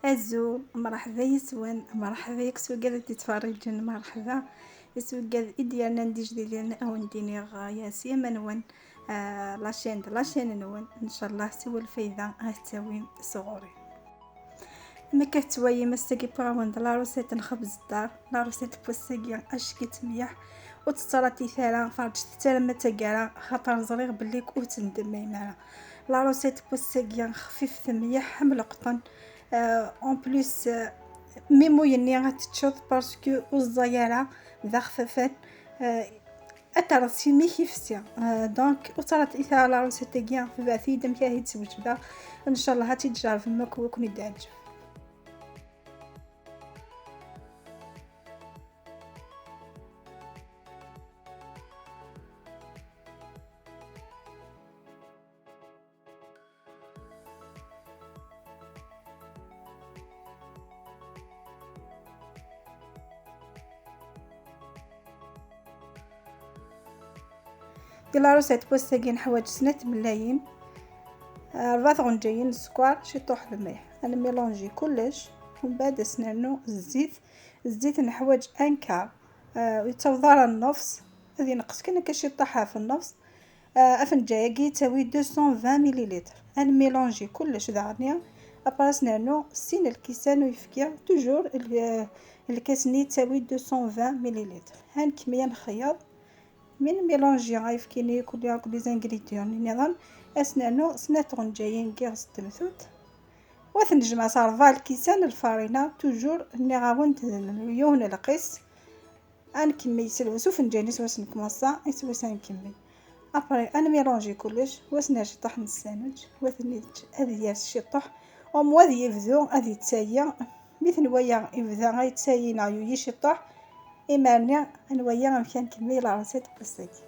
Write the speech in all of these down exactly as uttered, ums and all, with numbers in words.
Azul, mṛeḥba yes-wen, mṛeḥba yak s wigad i d-ittferriǧen, mṛeḥba yes wigad i d-yernan d ijdiden, a wen-d-iniɣ ya s yama-nwen, ah, la chaîne d la chaîne-nwen, ncallah siwa lfayda ad tettawim sɣur-i. Amek ad tettwayim ass-agi wwiɣ-awen-d la recette n xebz ddar, la recette n wass-agi acki-tt mliḥ, ur tt-ttṛatit ara, ferǧet-tt arma d taggara, xaṭer ẓriɣ belli ur tendemmayem ara. La recette n wass-agi xfifet mliḥ am leqṭen. Euh, en plus, euh, mi muyenni ad teččeḍ parce que ur ẓẓay ara d axfafan. Euh, ad terreḍ s imi-k ifessi. Euh, donc, ur ttṛatit ara la recette-agi, tebɛet-iyi-d amek ara t-id-swejdeɣ. Ncallah ad tt-id-tjerrbem akk, ad ken-id-teɛǧeb. Di la recette n wass-agi neḥwaǧ snat tmellalin, rebɛa tɣenǧayin n sskeṛ, ciṭuḥ lmelḥ. Ad nmilanji kullec, mbeɛd ad s-nernu zzit. Zzit neḥwaǧ un quart, ah, ur yettaweḍ ara nnefs, ad yenqes kan akka ciṭuḥ ɣef nnefs. Ah, afenǧal-agi yettawi deux cent vingt millilitres. Ad nmilanji kullec daɣenni, après ad s-nernu sin lkisan n uyefki, toujours l-, lkas-nni yettawi deux cent vingt millilitres. Ha nkemmel ad nxeyyeḍ. Mi nmilanji ayefki-nni akk les ingrédients-nni nniḍen, ad s-nernu snat tɣenǧayin n yiɣes n temtunt. Wa t-nejmeɛ s rebɛa lkisan n lfarina, toujours nniɣ-awen-d d yiwen lqis. Ad nkemmel s lwes ufenǧal-is, wa s-nkemmel ass-a, s wes ad nkemmel. Après, ad nmilanji kullec, wa s-nerr ciṭuḥ n ssandwich, wa t-nečč ad yers ciṭuḥ, au moins ad yebdu ad yettayi. Mi t-nwala yebda ad yettayi neɣ yuyi ciṭuḥ, imir-nni ad nwali amek ad nkemmel la recette n wass-agi.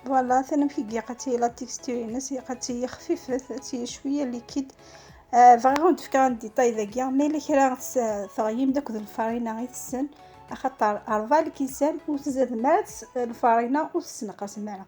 Voilà, tanamek i ilaq ad tili la texture-ines, ilaq ad tili xfifet, ad tili cwiya liquide. Ah, bɣiɣ ad wen-d-fkeɣ un détail dagi, ma yella kra tes-, teɣyim d akked lfarina i tessen, axaṭer rebɛa lkisan ur tzadem ara tes-, lfarina ur tessenqasem ara.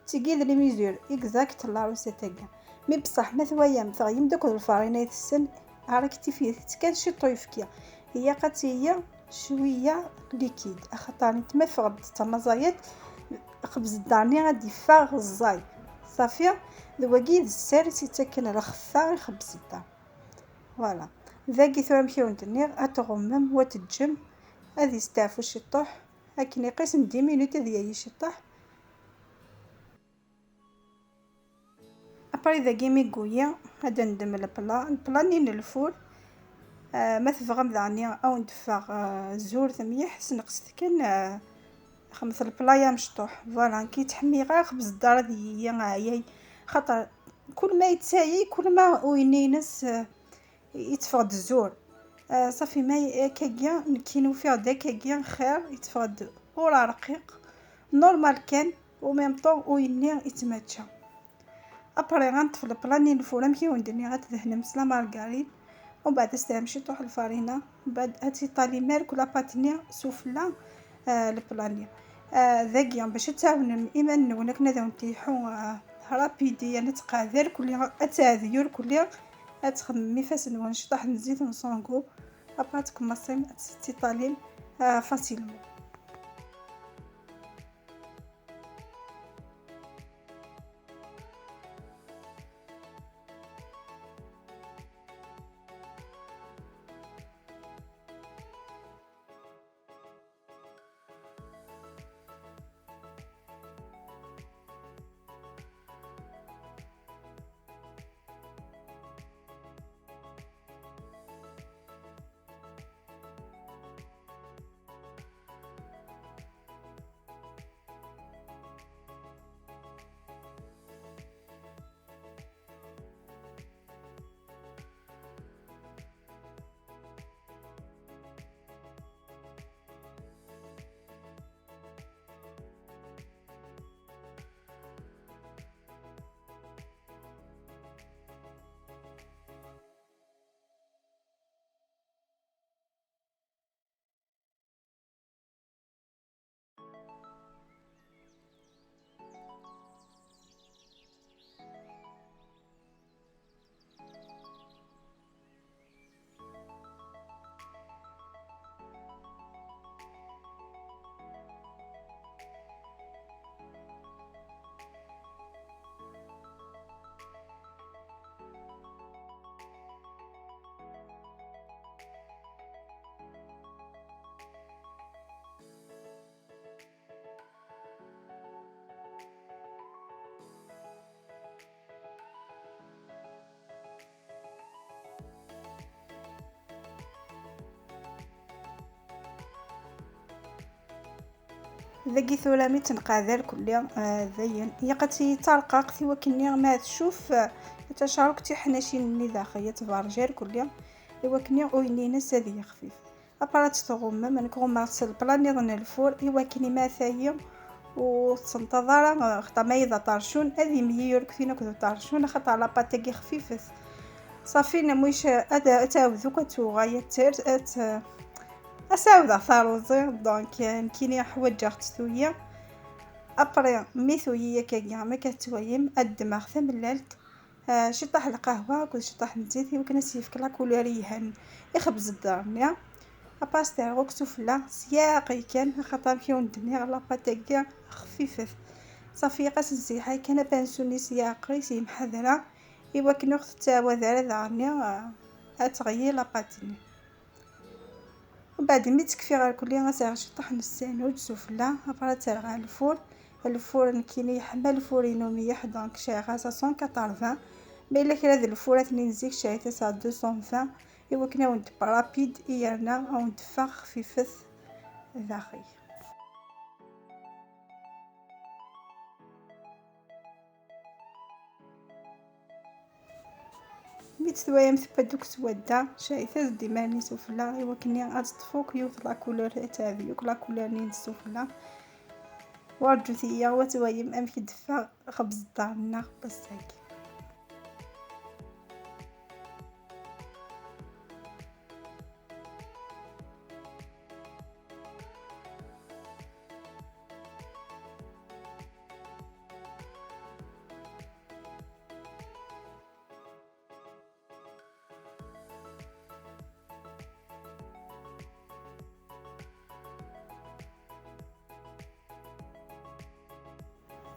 Tigi d les mesures exact n la recette-agi. Mi beṣṣeḥ ma twayam teɣyim d akked lfarina i tessen, rectifiez-itt kan ciṭ uyefki. Ilaq ad tili cwiya liquide, axaṭer nitma teffeɣ-d d tamaẓayant, xebz ddarni ad d-iffeɣ ẓẓay. Ṣafi, d wagi i d sser i s-yettakken lxeffa i xebz dda. Voilà. Dagi tura amek i wen-d-nniɣ, ad tɣummem, wa teǧǧem, ad yesteɛfu ciṭuḥ, akken iqis n dix minutes ad yali ciṭuḥ. Après dagi mi yewwi, ad d-neddem lepla, lepla-nni n lfur. Ah, ma tebɣam daɣen ad wen-d-teffeɣ, ah, zhurt mliḥ, sneqset kan, ah, xedmet lepla-ya mecṭuḥ. Voilà, nekk ttḥemmileɣ ara xebz dda ad yili ɛyay, xaṭer kul ma yettayay, kul ma uyenni-ines, ah, yetteffeɣ-d zhur. Ah, ṣafi ma akkagi, nekkini ufiɣ-d akkagi xir, yetteffeɣ-d ur rqiq, normal kan, u même temps uyenni yettmačča. Après, ad neṭṭef lepla-nni n lfur, amek i wen-d-nniɣ, ad tdehnem s la margarine, u mbeɛd ad s-terrem ciṭuḥ lfarina, mbeɛd ad tiṭalim merk la pâte-nni sufella, ah, lepla-nni. Ah, dagi, bac ad tɛawnem iman-nwen akken ad awen-t-iḥu, ah, rapide, yerna ad tqeɛɛed irkelli, ad tɛeddi irkelli, ad txedmem ifassen-nwen ciṭuḥ n zzit n sans goût, après ad tkemmṣem ad tiṭalim, ah, facilement. Dagi tura mi tt-nqeɛɛed irkelli, ah, dayen, ilaq ad tili d tarqaqt i wakken-nni ma tcuf, ah, ad tcerreg tiḥnacin-nni daxel, ad tberrij irkelli, i wakken-nni uyenni-ines ad yexfif. Après ad tt-tɣummem, nekk ɣummeɣ-tt s lepla nniḍen n lfur, i wakken imi ata-yi ur tettenṭaḍ ara, xaṭer ma yella aṭercun, ad imyir ur ktin akked uṭercun, axaṭer la pâte-agi xfifet. Ṣafi, namwic ad, ad tɛawed akk ad tuɣal, ad ter-, ad t-, ad s-ɛawdeɣ taruẓi, donc, euh, nekkini ḥwaǧeɣ-tt tuyi. Après, mi tuyi akkagi, am akka tettwayim, ad ddmeɣ tamellalt, ah, ciṭṭaḥ lqahwa akked ciṭṭaḥ n zzit, i wakken ad s-yefk la couleur yelhan ixebz ddarni. Après, ad s-terreɣ akk sufella s yiɛeqqi kan, axaṭer amek i wen-d-nniɣ, la pâte-agi xfifet. Ṣafi, ɣas nsiḥay kan apensuni s yiɛeqqi, s yimḥadra, i wakken ur ɣ-tettɛawad ara daɣen, ah, ad teɣli la pâte-nni. Mbeɛd mi tekfi ɣer kulli, ad s-rreɣ ciṭṭaḥ n ssanuǧ sufella, après ad t-rreɣ ɣer lfur. Lfur nekkini yeḥma lfur-inu mliḥ, donc cɛiɣ-as à cent quatre-vingts. Ma yella kra d lfurat-nni n zik, cɛiɣ-as à deux cent vingt, i wakken ad wen-d-teffeɣ rapide, i yerna ad wen-d-teffeɣ xfifet daxel. Mi tt-twayam tewwa-d akk swadda, cɛiɣ-as-d iman-is sufella, i wakken ad teṭṭef akk yiwet la couleur, ad teɛdel akk la couleur-nni n sufella. Warǧut-iyi, wa twayem amek i d-teffeɣ xebz ddar-nneɣ ass-agi.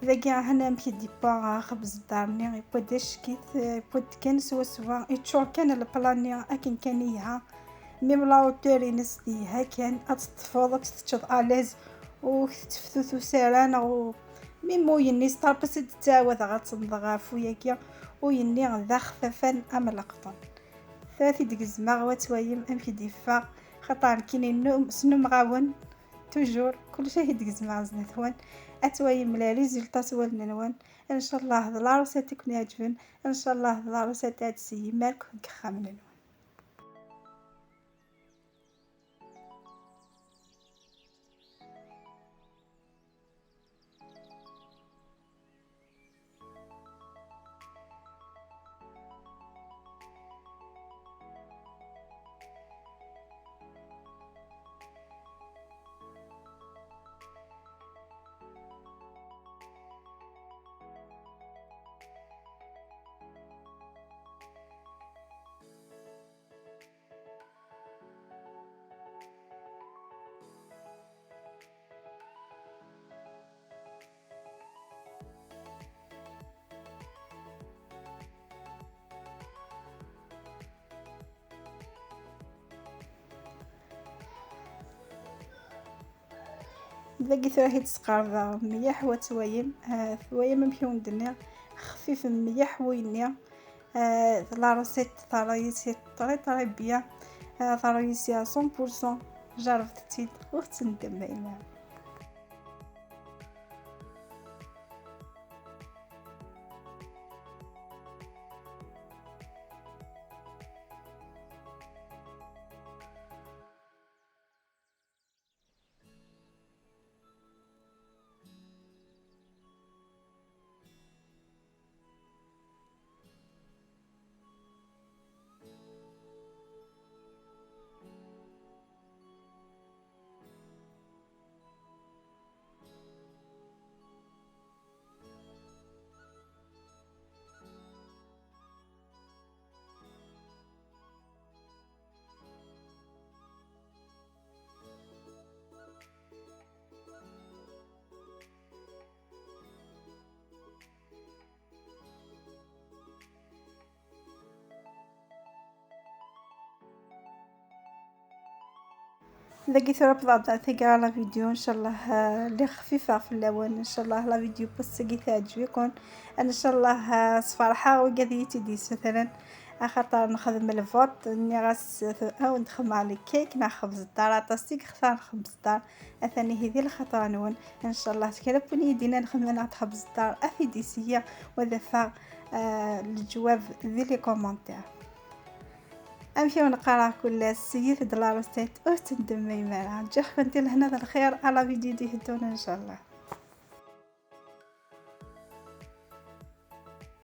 Dagi ahan amek i d-yewwa xebz ddar-nni, yewwa-d acek-it, yewwa-d kan swaswa, yeččur kan leplan-nni akken kan iha. Même la hauteur-ines diha kan, ad teṭṭfeḍ, ad teččeḍ à l'aise, ur k-tetteftutus ara, neɣ u-, même uyenni, s tarpes i d-ttɛawadeɣ ad tenḍeɣ ɣef uyagi, uyenni d axfafan am leqṭen. Tura ad t-id-gezmeɣ, wa twayem amek i d-yeffeɣ, xaṭer nekkini nnum-, snumɣawen, toujours, kullec ad t-id-gezmeɣ zdat-wen, ad twayem les résultats s wallen-nwen. Ncallah d la recette i ken-iɛeǧben, ncallah d la recette ad s-yemmerk deg yexxamen-nwen. Dagi tura i d-sqerbeɣ mliḥ, wa twayem, ah, twayem amek i wen-d-nniɣ, xfif mliḥ wuyenni. Ah, la recette terra yis-i très très bien. Ah, terra yis-i à cent pour cent. Jarrebet-tt-id, ur tettendemem ara. Dagi tura wwḍeɣ-d ɣer taggara la vidéo, ncallah, ah, lliɣ xfifeɣ fell-awen, ncallah la vidéo n wass-agi teɛǧeb-iken, ncallah, ah, sferḥeɣ wigad i yi-tt-id-yessutren, axaṭer nexdem lvuṭ, nniɣ-as, ah, ad wen-d-xedmeɣ le cake neɣ xebz ddar, aṭas i yextar xebz ddar, atan ihi di lxaṭer-nwen, ncallah kra n win i yi-d-yennan xedmen-aɣ-d xebz ddar, ad t-id-iseyyi, u ad afeɣ, ah, leǧwab di les commentaires. Amek i wen-qqareɣ kul ass, seyyitet-d la recette, ur tettendemmayem ara. Ǧǧiɣ-kent i lehna d lxir, à la vidéo d-iteddun, ncallah.